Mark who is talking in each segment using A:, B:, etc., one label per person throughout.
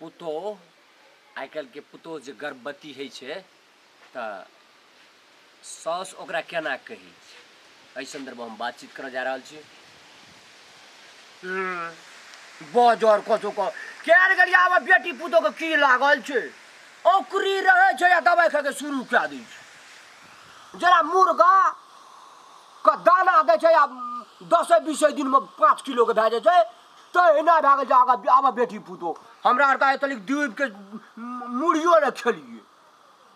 A: पुतोह आइ काल्हिके पुतोह जे गर्भवती होइ छै तऽ साउस ओकरा केना कहै छै, एहि सन्दर्भमे हम बातचीत करऽ जा रहल छी। बजर कसो कऽ केहन गेलियै, आब बेटी पुतोहके की लागल छै, औकरी रहै छै आ दबाइ खाइके शुरू कए दै छै। जेना मुर्गा के दाना दै छै आ दसे बीसे दिनमे 5 किलोके भए जाइ छै, तहिना भए गेल छै आब आब बेटी पुतोह। हमरा आरके आइ तलिक डूबिके मुड़ियो नहि खेलियै,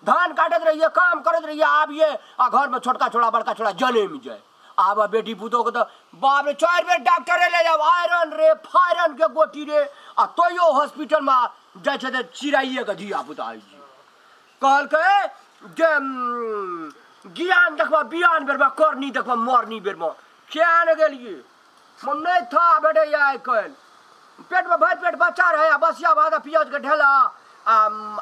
A: धान काटैत रहियै, काम करैत रहियै, आबियै आ घरमे छोटका छोड़ा बड़का छोड़ा जनमि जाय। आब बेटी पुतोहके तऽ बाप रे 4 बेर डॉक्टरे ले जाउ, आयरन रे फायरन के गोटी रे, आ तैयो हॉस्पिटलमे जाइ छै तऽ चिड़ाइएके धियापुता होइ छै। कहलकै जे ज्ञान देखबऽ बियान बेरमे, करनी देखबऽ मरनी बेरमे। किया ने गेलियै, हम नहि था भेटैए आइ काल्हि। पेटमे भरि पेट बच्चा रहै आ बसिया भात आ पियाजके ढेला आ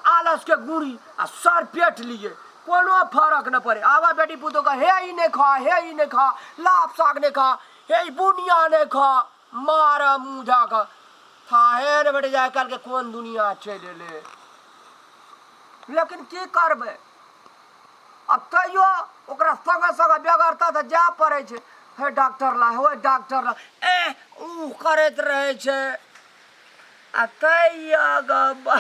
A: आलसके गुड़ी आ सर पेट लिए, कोनो फरक नहि पड़ै। आब बेटी पुतोहके हे ई नहि खा, हे ई नहि खा, लाभ साग नहि खा, हे ई बुनिया नहि खा, मार मुँह जा कऽ थाहे ने भेटै। आइ काल्हिके कोन दुनिया चलि एलै, लेकिन की करबै आब, तैयो ओकरा सङ्गे सङ्गे बेगरता तऽ जाय पड़ै छै। हे डॉक्टर ला, हे डॉक्टर ला, ए ऊ करैत रहै छै आ तैयो गो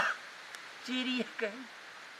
A: चिड़िया कहै।